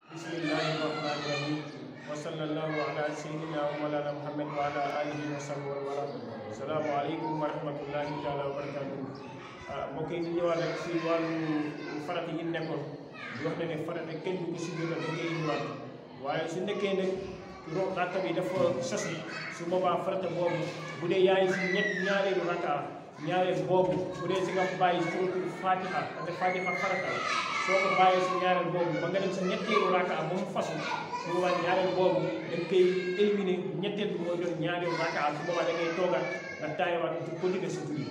Bismillahirrahmanirrahim. Wa sallallahu ala sayyidina wa mawlana Muhammad wa ala alihi wa sahbihi wa wala. Assalamualaikum warahmatullahi taala wabarakatuh. Mbokk yi ñu ñëwaat rek si wàllu farata yi nekkoon di wax ne farata kenn du ko si gën a da ngay indiwaat waaye su nekkee nag rakka bi dafa sosi su boobaa farata boobu bu dee yaay si ñaareelu rakka ñaareel boobu bu dee si nga bàyyi suratul fatiha ak fatiha farata soo ko bàyyee si ñaareel boobu ba nga dem sa ñetteelu rakka ba mu fasu su boobaa ñaareel boobu da nga koy éliminer ñetteel bi mooy doon ñaareelu rakka su boobaa da ngay toogaat nga taayawaat di continuer sa julli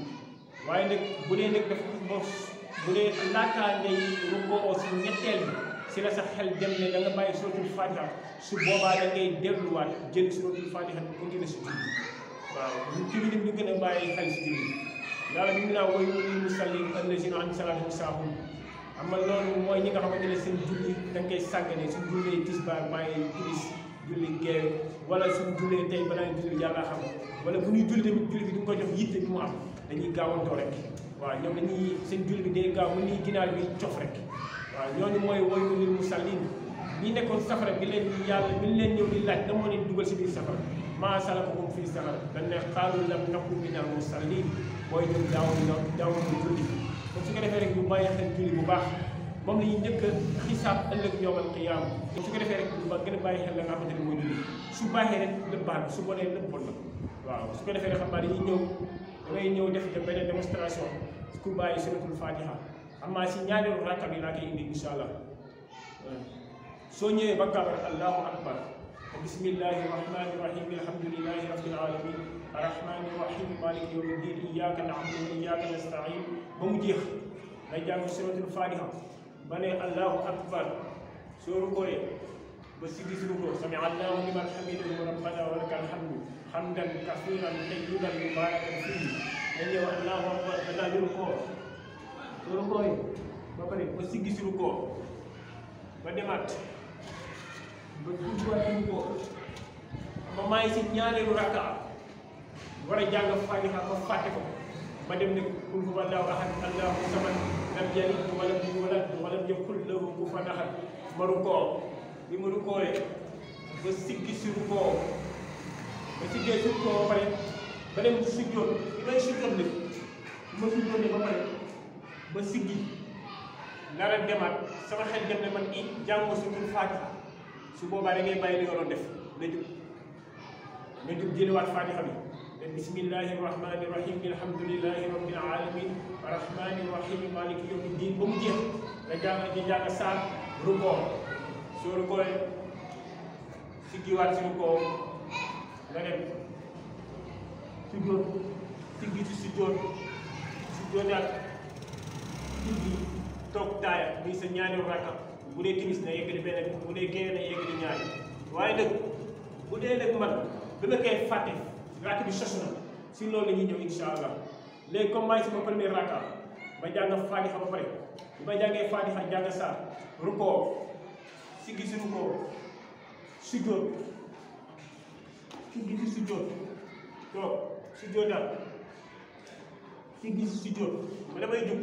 waaye nag bu dee nag dafa bu dee laataa ngay rukkoo si ñetteel bi si la sa xel dem ne da nga bàyyi suratul fatiha su boobaa da ngay delluwaat jël suratul fatiha di continuer sa julli waaw ñu julli ñu gën a bàyyi xel si julli yàlla mi ngi naa woy lil musallin allazina an salaatihim saahun am na loolu mooy ñi nga xamante ne seen julli da nga koy sàggane suñ jullee tisbaar bàyyi timis julli geewe wala suñ jullee tey balaa julli yàlla xam wala bu ñuy julli tamit julli bi du nga ko jox yitte bi mu am dañuy gaawantoo rek waaw ñoom dañuy seen julli bi day gaaw mu nii ginaar bi cof rek waaw ñooñu mooy woy lil musallin ñi nekkoon safara bi leen yàlla bi leen ñëw di laaj da moo leen dugal si biir safara maa salakakum fii saqar dañ ne qaalu lam naku minal musallin mooy ñun daawuñu julli kon su ko defee rek ñu bàyyi xel julli bu baax moom la ñuy njëkk a xisaab ëllëg yawmal qiyaama kon su ko defee rek ba gën a bàyyi xel la nga xamante ne mooy julli su baaxee rek lépp baax na su bonee lépp bon na waaw su ko defee rek xam naa dañuy damay ñëw def benn démonstration ku bàyyi suratul fatiha amaa si ñaareelu rakka bi laa koy indi incha allah soo ñëwee ba kabar allahu akbar bismillahi rahmani rahim alhamdulillahi rabbil alamin arrahmani rahim maliki yawmi ddin iyyaka na'budu wa iyyaka nasta'in ba mu jeex ngay jàng suratul fatiha ba ne allahu akbar soo rukooyee ba si gis rukoo sami allahu liman hamidahu rabbana wa lakal hamdu hamdan kathiran tayyiban mubarakan fihi nga ñëw allahu akbar ba daal di rukoo soo rukooyee ba pare ba si gis rukoo ba demaat ba duggaat ko ba maa ngi si ñaareelu rakka war a jàng fatiha ba fàtte ko ma dem ne qul huwallahu ahad allahu samad lam yalid walam yulad walam yakul lahu kufuwan ahad ma rukkoo bi ma rukkooyee ba siggi si rukkoo ba siggee si rukkoo ba pare ba dem sujjóot bi may sujjóot nag ma sujjóotee ba pare ba siggi nar a demaat sama xel dem ne man i jàngoo suratul fatiha su boobaa da ngay bàyyi li nga doon def nga jug jëliwaat fatiha bi den bismillahi rahmani rahim alhamdulillahi rabbil alamin arrahmani rahim maliki yawmi ddin ba mu jeex nga jàng saar rukkoo soo rukkooyee siggiwaat si rukkoo nga dem sujjóot siggi si sujjóotaat siggi toog taaya muy sa ñaareelu rakka bu dee timis na yeggali benn bu dee génne na yeggali ñaari waaye nag bu dee nag man bi ma koy fàtte rakk bi sos na si loolu la ñuy ñëw insha allah léegi comme maay sama premier rakka ma jàng fatiha ba pare bi ma jàngee fatiha jàng saar rukkoo siggi si rukkoo sujjóot siggi si sujjóot toog sujjóotaat siggi si sujjóot ma damay jug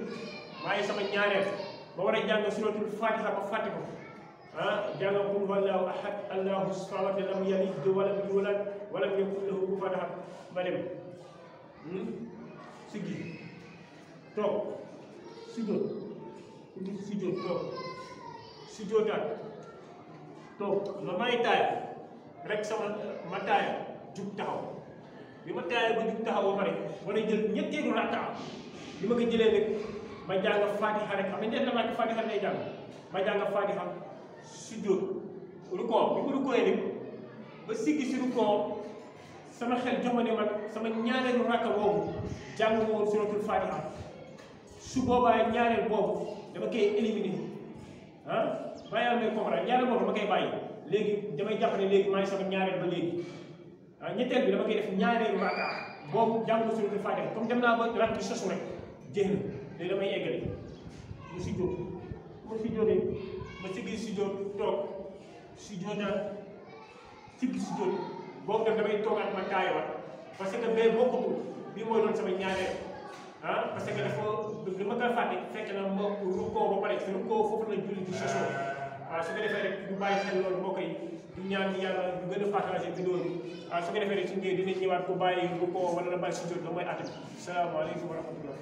waaye sama ñaareel ba war a jàng suratul fatiha ba fàtte ko jàng qul huwallahu ahad allahu samad lam yalid walam yulad walam yakul lahu kufuwan ahad ma dem siggi toog sujjóot toog sujjóotaat toog ma may taaya rek ma taaya jug taxaw bi ma taaya ba jug taxaw ba pare war a jël ñetteelu rakka bi ma ko jëlee nag ma jàng fatiha rek xam nga ñeent la fatiha lay jàng ma jàng fatiha sujjóot rukkoo bi mu rukkooyee nag ba siggi si rukkoo sama xel jox ma ne man sama ñaareelu rakka boobu jàng woon suratul fatiha su boobaa ñaareel boobu dama koy éliminer bàyyi may comprendre ñaareel boobu dama koy bàyyi léegi damay jàpp ne léegi maa ngi sama ñaareel ba léegi ñetteel bi dama koy def ñaareelu rakka boobu jàng suratul fatiha comme dem naa ba rakk bi sosu rek jeex na léegi damay eggale mu si jóg ma si jógee ma siggi si jóg toog si jóotaat siggi si jóg boobu nag damay toogaat ma taayawaat parce que bee bokkutul bii mooy doon sama ñaareel parce que dafa li ma koy fàtte fekk na ma rukkoo ba pare rukkoo foofu la julli di sosoo su ko defee rek du bàyyi xel loolu mbokk yi du ñaan yàlla du gën a partagé vidéo bi su ko defee rek suñu ñëwee dinañ ñëwaat ku bàyyi bu ko wala na bàyyi si jot la mooy at bi salaamaaleykum wa rahmatullah